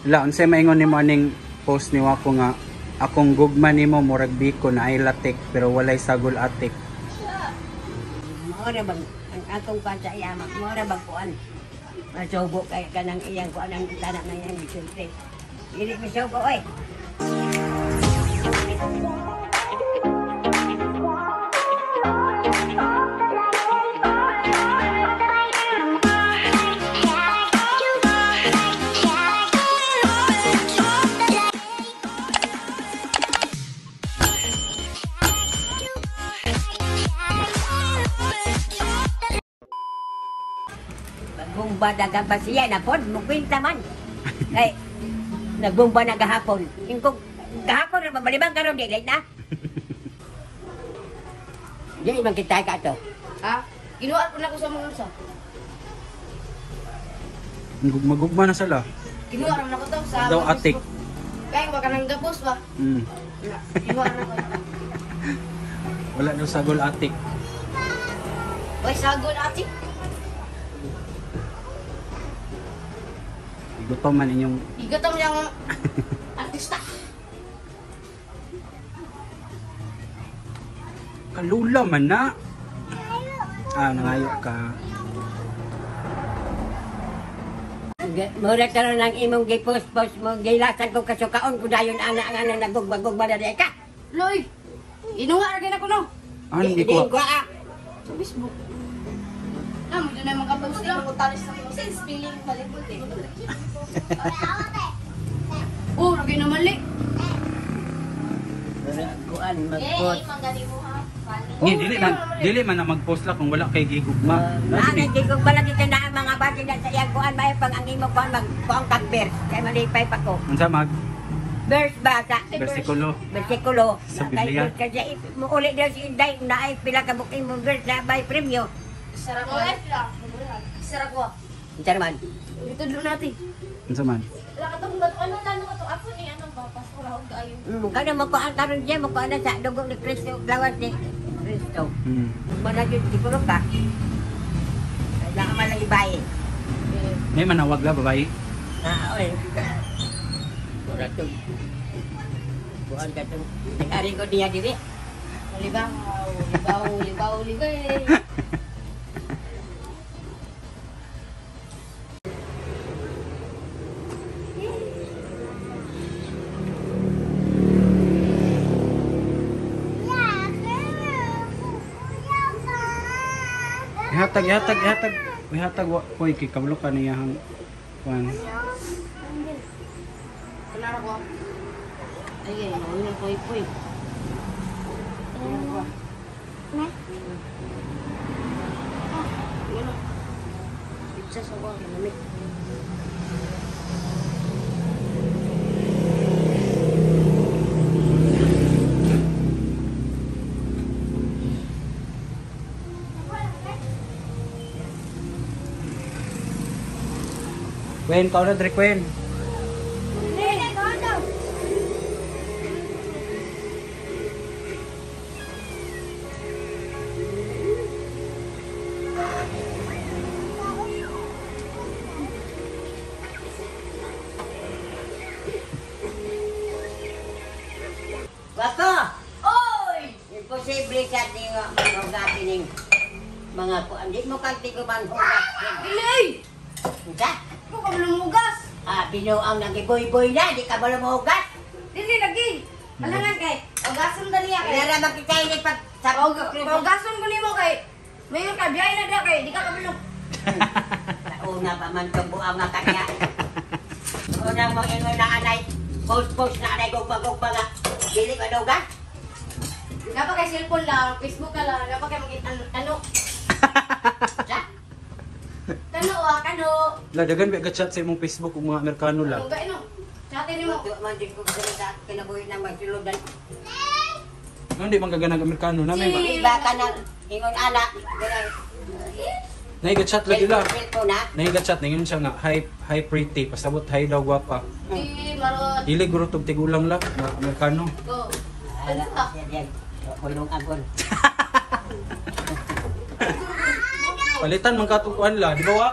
La, unsay maingon nimo aning post ni Wako nga akong gugma nimo murag biko na ay latik pero walay sagol atik. Mora bang ang akong kuan sa iya, mora bang kuan. Masubo kay kanang iyang kuan ang tanak na iyang gisulti. Dili misubo oy. Nagbumba daga ba siya na pod, mukwinta man. Ay, nagbumba na gahapon. Ingkog, gahapon na mabalibang karon di late na. Di man kita ka to. Ha? Ginuha ko na ko sa mga usa. Gugma-gugma na sila. Ginuha ra na ko to sa Daw atik. Kay wa ka nang gapos ba? Ginuha ra ko. Wala daw sagol atik. Oy, sagol atik. Gutom man inyong Igutom niyang artista. Kalula man na. Ah, nangayo ka. Mura karon ang imong gipost-post mo, gilasan ko kasukaon ko dayon ana nga nang nagugma-gugma na di ka. Loy. Ginuha ra gyud ako no. Ano Di gikuha? ko ah. Sa Facebook. Ah, mo na mga post lang ko talis na ko sa spelling palibot eh. Oh, lagi na mali. Mura kuan mag-post. Ni dili man na mag-post la kung wala kay gigugma. Ano gigugma lagi kay naa mga bati na sa iyang kuan may pang ang imong kuan mag kuan kag verse kay malipay pa ko. Unsa mag Verse ba sa bersikulo? Bersikulo. Sa Biblia. Kasi muuli daw si Inday na ay pila ka buking mong verse na may premyo. Sarap ko. Sarap ko. Unsa naman? Itudlo natin. Unsa man? Wala ka tong bato. Ano lalo ka to? Ako ni anong ba? Pasko raw kaayo. Kana mo kuan karon diya mo kuan na sa dugo ni Kristo lawas ni Kristo. Mana jud siguro ka. Kailangan man lang ibaye. May manawag la babae. Na oy. Ora to. Buan ka tong nag-ari ko diya diri. Libaw, libaw, libaw, libaw. Ihatag, ihatag, ihatag. Ihatag wa koy kay kablo ka niya hang kuan. Kanara ko. Ay, ay, ay, poy, poy. Ano? Pizza sa ko, lamig. Kwen, kauna dre Kwen. Wako! Oy! Imposible sa tingo maghugatin ning mga kuan. Di mo kang tiguman hugas. Dili! Unsa? Ko ka malumugas. Ah, binuang nagiboy-boy na, di ka malumugas. Dili lagi. Alangan kay, ugason dali kay. Kaya ra makita ini pag sa Paugason ko nimo kay. Mayon ka biyahe na dira kay, di ka kabalo. Una pa man itong buang nga kanya. Una mo ingon na anay, post-post na anay, gugma-gugma nga. Dili ka daw ka? Napa kay cellphone lang, Facebook ka lang, napa kay magit ano ano. Sa? Kano ah, kano. La dagan ba chat sa imong Facebook ug mga Amerikano la. Ano ga ino? Chatin nimo. Tuwa man din ko sa kinabuhi ng magsiludan. Ano di man kaganag Amerikano na may ba? Iba ka na, ingon anak. Naiga chat lagi la. Cellphone na. Naiga chat ningon siya nga hi hi pretty pasabot hi daw gwapa. Di marot. Dili guro tug tigulang la na Amerikano. Go. Ala, siya diyan. Kulong agol. Palitan man katong kuan la, di ba wa?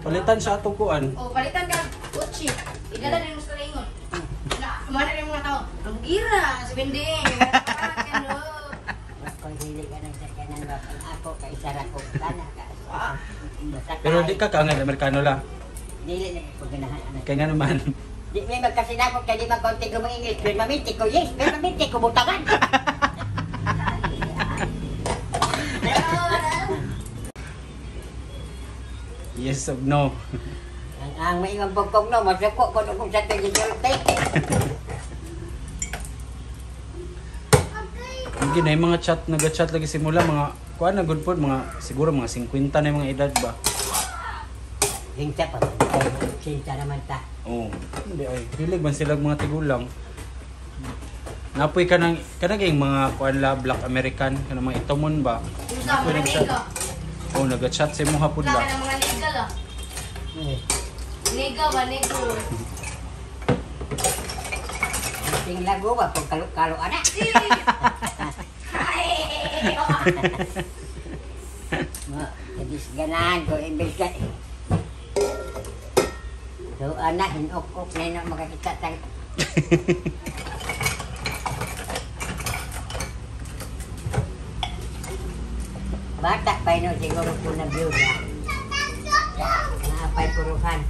Palitan sa atong kuan. Oh, palitan ka. Uchi. Idala din mo sa Ira, sa binding. Ano? Ako dili ka nang sakanan ba ako kay isa ra ko kana ka. Basta Pero di ka kaangay Amerikano la. Dili na ko ganahan ana. Kaya nga naman. Di may magkasinakot kay di man konti ko English, pero maminti ko yes, pero maminti ko butangan. Yes of no. Ang maingon bugkong no, masuko ko kung sa tuloy. Hindi na yung mga chat, nag-chat lagi simula, mga, kuan na good po, mga, siguro mga 50 na yung mga edad ba? Hinta pa man. Sinta naman ta. Oo. Hindi ay, hilig man sila mga tigulang. Napoy ka ng, kanang yung mga kuan la, Black American, kanang mga itomon ba? Usa, Napoy mga nag-chat. nega. Oo, nag-chat sa imuha pud Wala ba? ka ng mga legal ah. Eh, Nega ba, negro? Ting lago ba pag kalo-kalo ana. Ma, kadis ganahan ko imbes ka. So ana hinok-ok na yun ang makakita tayo. Bata pa yun siguro po na biyuda. Naapay puruhan.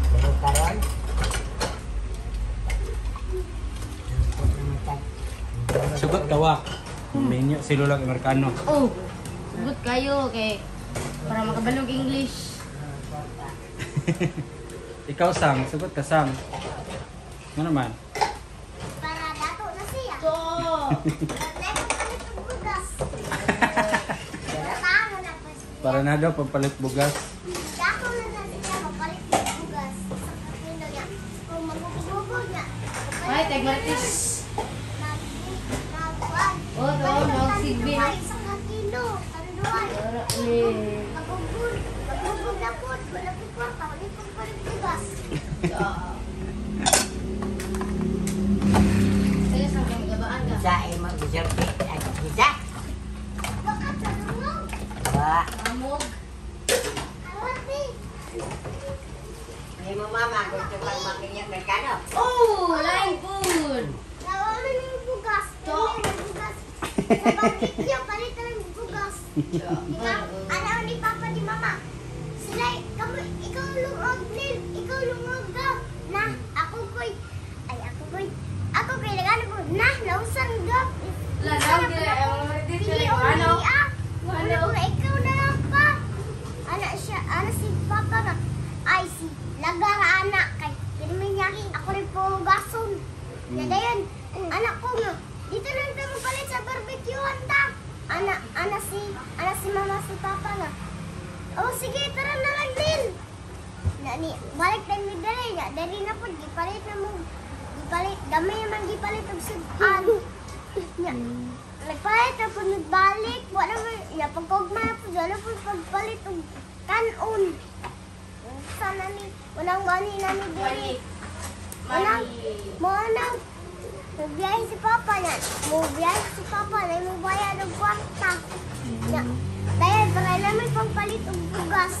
Pero karon, Sugot ka wa. Minyo si Lola Amerikano. Oh, sugot kayo kay para makabalog English. Ikaw sang, sugot ka sang. Ano naman? Para dato na siya. So, Para palit og bugas. Tama na pa siya. Para na daw pampalit bugas. Dako na na siya mapalit og bugas. Sa kapino niya. Kung magugugog niya. ay, tag Martis. Nagkuan. Oh, to, magsigbi. Isang ka kilo. Tanduan. Para ni. Magugul. Magugug na po. Wala po kwarta. Wala po palit bugas. Sige, saan ka magabaan ka? Isa ay mag-isorte. Ay, isa. Baka tulungog. Wa. Amog. Awati. May mo mama, gusto kang makinyang Amerikano. Oh, laing food. Nawala ng bugas. Nawala ng bugas. Sa barbecue, palitan ng bugas. Ikaw, ano ni Papa ni Mama? Sila, kamo, ikaw lungog, Lil. Ikaw lungog daw. Na, ako ko'y, ay, ako ko'y, ako ko'y, nagano ko, na, nausan daw. Wala, lang, dili. Ay, mga Marites, Pili wala. Ano? ah. Ano? Ano ko, ikaw na lang pa. Ana siya, ana si Papa na, ay, si Lagara anak, kay, pirmi niya, ako rin po gason. Ya dayon, anak ko nga, dito lang tayo palit sa barbecue ta. Ana, ana si mama si papa nga. Oh sige, tara na lang din. Na ni, balik tayo mi dali nga, dali na pud gipalit na mo. Gipalit, gamay man gipalit og sudan. Nya, nagpalit na pud nagbalik, wala man, nya pagkugma na pud, wala pud pagpalit og kanon. Sana ni, walang mani na ni diri. Walang, Money. mo nang Mubiyahe si Papa na. Mubiyahe si Papa na. Mubayad og kwarta. Na, dahil para namin pangpalit og bugas.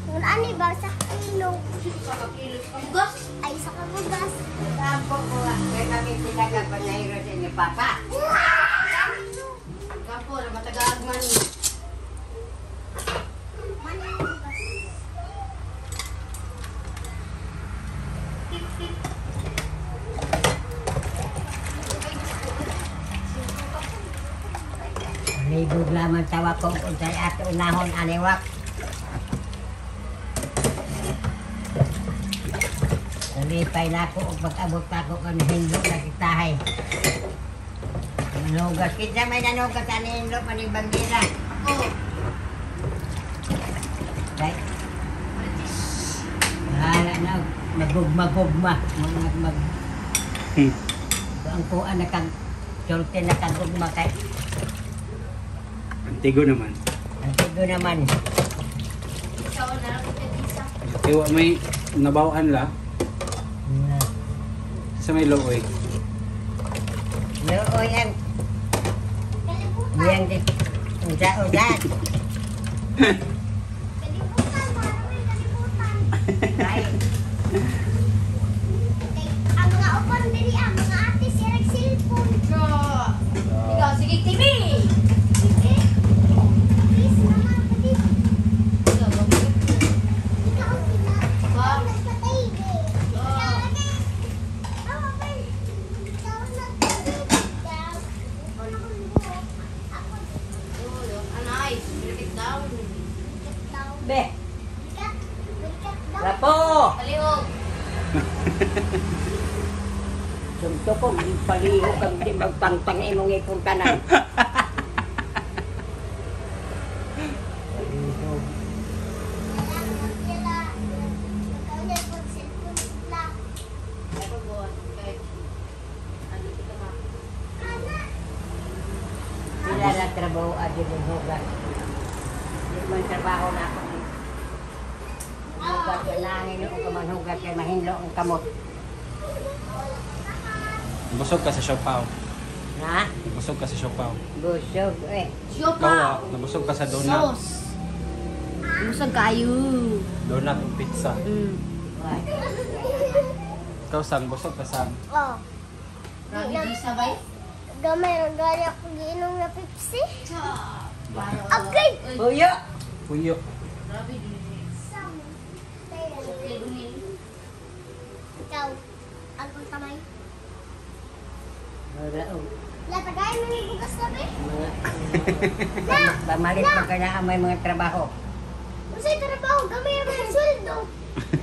Kung ani ba sa kilo? Kakakilos ka bugas. Ay, sa kabugas. Sampo ko, kaya kami sila pasahero sa inyo, Papa. Kapo, na matagaag man. Mani ang bugas. Libog lamang tawa ko kung sa'y ato unahon aniwak. Nalipay na ako ug pag-abot pa ako kung hinlo na kitahay. Nanugas. Kinsa may nanugas ani hinlo maning bandila. Ako. Right? Marites. Bahala na. Magugma-gugma. Mag, mag, ang kuan na kag sulti na kagugma kay. Antigo naman. Ang tigo naman. Ikaw na ako isa. Iwa may nabawaan la Na. sa may looy. Looy ang Kalibutan. Yang di unsa-unsa. Kalibutan. Para may kalibutan. Ay, Kay, Ko, paliho kang di magpangpang imong ipon tanan. Sila na trabaho adi mong hugas. Di man trabaho na ako. Hugas kailangan ko ka manhugas kay mahinlo ang kamot. Busog ka sa siopaw. Ha? Busog ka sa siopaw. Busog eh. Ikaw ah, nabusog ka sa donut. Sauce. Busog kayo. Donut o pizza. Why? Ikaw sang, busog ka sang. Oh. Grabe di sabay. Gamay ra gani ako giinom na Pepsi. Agay! Puyo! Puyo. Grabe di. Ikaw, akong tamay. Wala og Latagay mo ni bugas na be. mga pamalit pa ka na ang may mga trabaho. Unsay trabaho gamay ra man sweldo.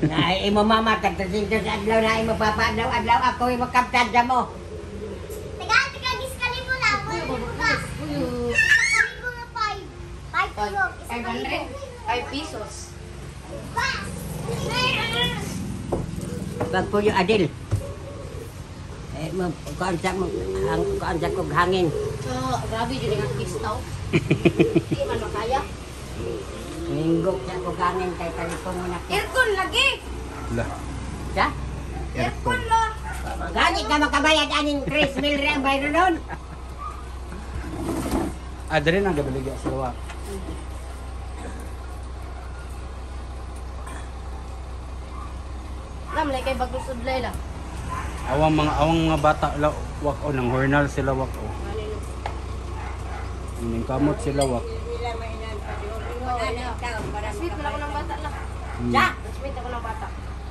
Na imo mama tag 300 adlaw na imo papa adlaw adlaw ako imo kaptad mo. Tagaan taga gis kalibo na wala ni bugas. Puyo. Isa kalibo nga 5. 5 kilo, isa kalibo. 5 pesos. Bas. Pagpuyo adil. Eh mo kuan sa mo ang kuan sa kog hangin. So, grabe dyan ang kistaw. Di man makaya. Ninggok sa kog hangin kay talipon mo na. Aircon lagi. La. Sa? Aircon. la. Gani ka makabayad aning 3 mil ra ang bayro nun. Ah, dali na gabaligya sa luwa. Nam lay kay bagong sudlay la. Awang mga bata la wak o nang hornal sila wak o. Ning kamot sila wak. Sweet man ako ng bata la. Sa? Sweet ako ng bata.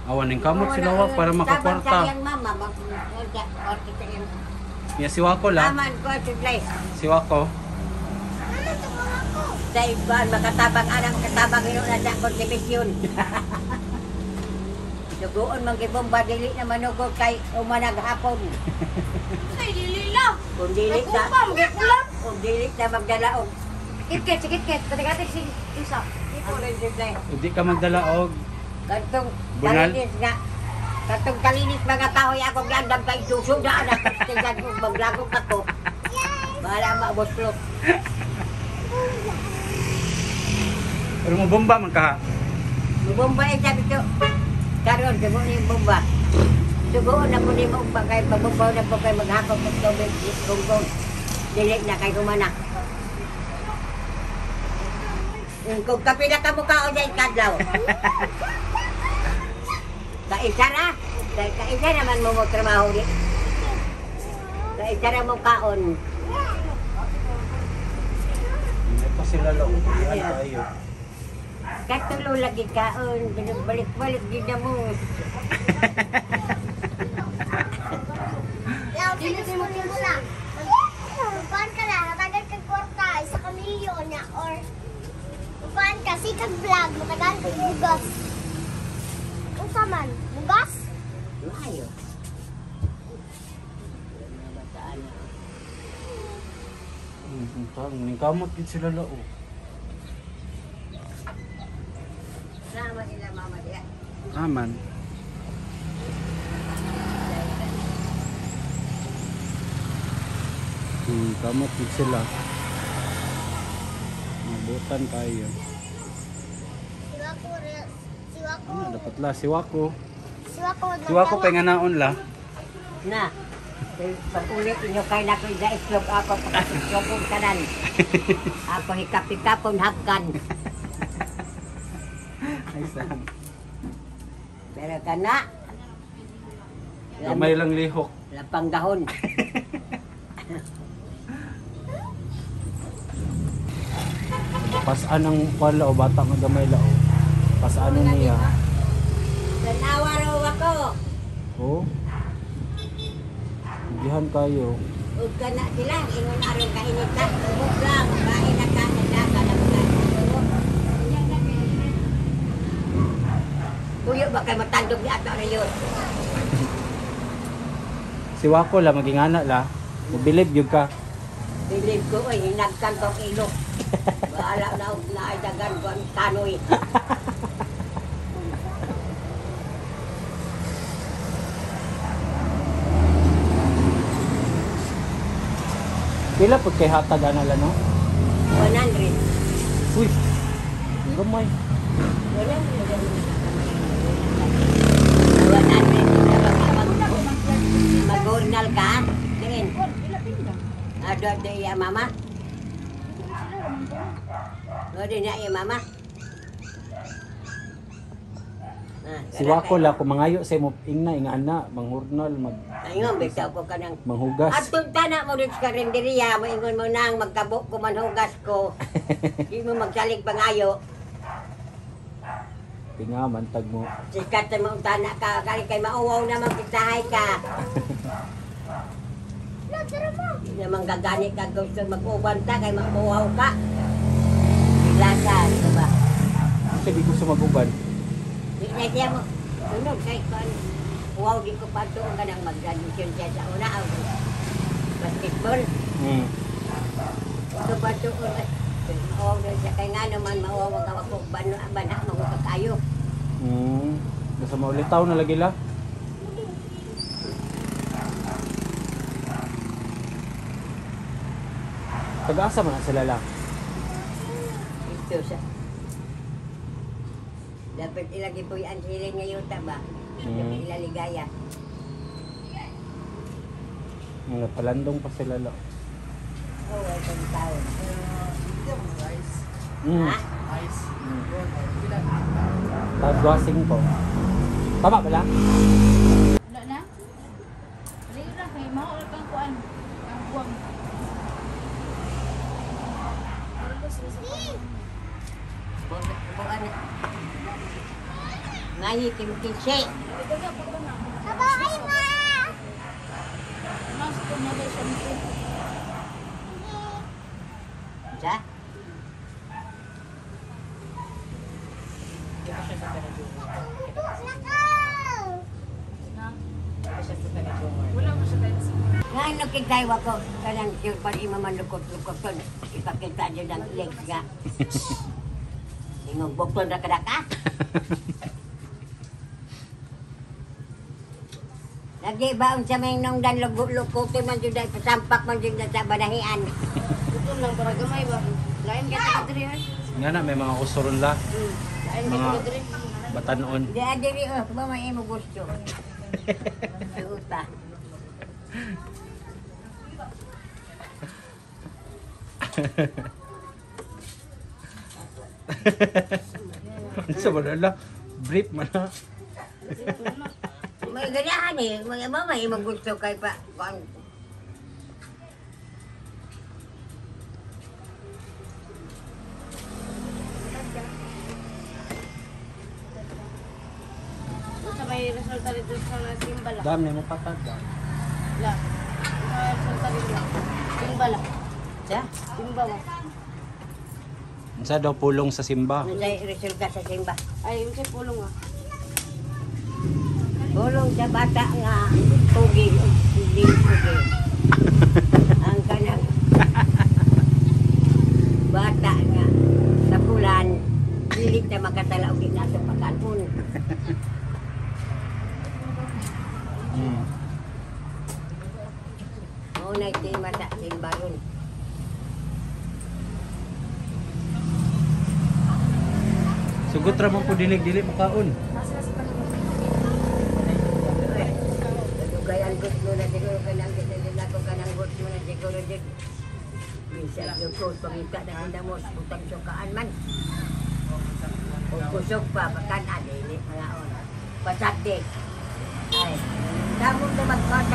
Awan ning kamot sila wak para makakwarta. Tabang sa iyang mama, mag-orta sa iyang Ya si Wako la. Aman ko sudlay. Si Wako. Ano to ako? Sa iban makatabang anak makatabang ino na sa kontribusyon. Dugoon man gibomba dili na manugod kay umanag hapon. Ay, dili la. Kung dili Ay, na kumpa, magkulang. kung dili na magdala og Kitket, si kitket. Katikati si isa. ang sudlay. Hindi ka magdala og Katong Bunal? kalinis nga katong kalinis mga kahoy ako giandam kay susog na anak tingnan ko maglagok ako. Bahala mabuslot. pero mo bomba man ka. Mubomba eh sabi ko. Karon dugo ni bomba. Dugoon na po ni mo pa kay pabomba na po kay maghakop og tubig gunggong. Dili na kay humana. Kung kapila ka mukha o dahil kadlaw. Kaisa ra. Kaisa naman mo mo trabaho di. Kaisa ra mo kaon. Hindi pa sila la ulihan tayo. Katulo lagi kaon. Balik-balik di na mo. Law, pinas mo ni mo na. Magkuhan ka na, matagal kag kwarta, isa ka milyon na, or magkuhan ka, sikag vlog, matagal kag bugas. Unsa man, bugas? Maayo. Ning kamot gid sila la o. Sama sila mama diya. Aman. Kamot gid sila. Mabutan kayo. Siwako, siwako, Ano dapat la si Wako. siwako. Si Wako kay nga naon la. Na. Pag ulit inyo kay na ko sa itlog ako pagkasitlog tanan. Ako hikap-hikapon hapkan. Ay saan. Pero kana. Gamay lang lihok. Lapang gahon. Pasaan ang kuan la o bata nga gamay la o. Pasaan niya. Tanawa raw ako. Oh. Gihan kayo. Ug kana sila ingon aron kainit na. Tubog lang kain na ka nagdaga na ka. Kuyo ba kay matandog ni ato rayon? Si Wako la magingana la. Mobilib gyud ka. Bilib ko, ay, hinagkan ko ang ilok. Bahala na og naay dagan ko ang kanoy. Pila pud kay hatag ana la no? 100. Uy. Ang gamay. 100. 100. Mag-urnal ka? Tingin. Ado ado iya mama. Ado na iya mama. Ah, Si Wako la kung mangayo sa imo ingna ingana manghurnal mag Ayun, bitaw ko ka ng manghugas. Atong tana mo rin sa karinderya, moingon mo nang magkabok ko manhugas ko. Di mo magsalig pangayo. Tinga mantag mo. Sikat mo ang tana ka, kali kay mauwaw naman kitahay ka. La, tara mo. Di naman gagani ka gusto mag-uwan ta kay mauwaw ka. Lasa, di ba? Kasi di gusto maguban. Di na siya mo. Sunog kay kon. Uwaw di ko pa doon ka nang mag-graduation siya sa una. Ang basketball. Di ko pa doon. Mauwaw na siya. Kay nga naman mauwaw ka ako. Bana, magutok kayo. Basta maulitaw na lagi la. Taga-asa man na sila la. Ito siya. Dapat ilagi po yung siling ngayon ta ba? Dapat ilaligaya. Mga palandong pa sila la. Oo, oh, itong tao. Ha? Tagwasing po. Tama ba la? Wala na? Dali na kay mao kang kuan. Ang buwang. Bukan. Ngayon, kimkisi. Sabay ma. Mas kumagay siya nito. Sa? Nakaw. Na. Wala mo siya tayo sa Ngayon, nakitay ko. Kanang sure pa rin mamanlukot-lukot ton. Ipakita dyan ang legs nga. Ingong bukton na kadaka. Lagi ba unsa may nung dan lugo-lukote man jud ay pasampak man jud na sa banahian. Gutom lang para gamay ba. Lain ka taga diri ay. Nga na, may mga usuron la. Lain ka Mga taga diri. batanon. Di adiri oh, ba may imo gusto. Suta. Ano sa ba la? Brief man na. May ganahan eh, may ba may imo gusto kay pa kuan. Sa may resulta dito sa mga simbala. Dami mo patag. La. Sa may resulta dito. Simbala. Sa? Simba ba? Unsa daw pulong sa simba? Unsay resulta sa simba? Ay, unsay pulong ah. Bulong sa bata nga pugi ug hindi pugi. Ang kanang bata nga sa pulan dili na makatala og nato pagkaon. Mao na tema sa simba ron. Sugot ra man po dinig dili makaon. Dugay ang gut mo na siguro kanang gisilin ako kanang gut mo na siguro jud. Minsan yung ko pangita na hinamos butang sukaan man. O kusog pa pagkanan dili mga on. Pasakte. Ay, damo na magkatag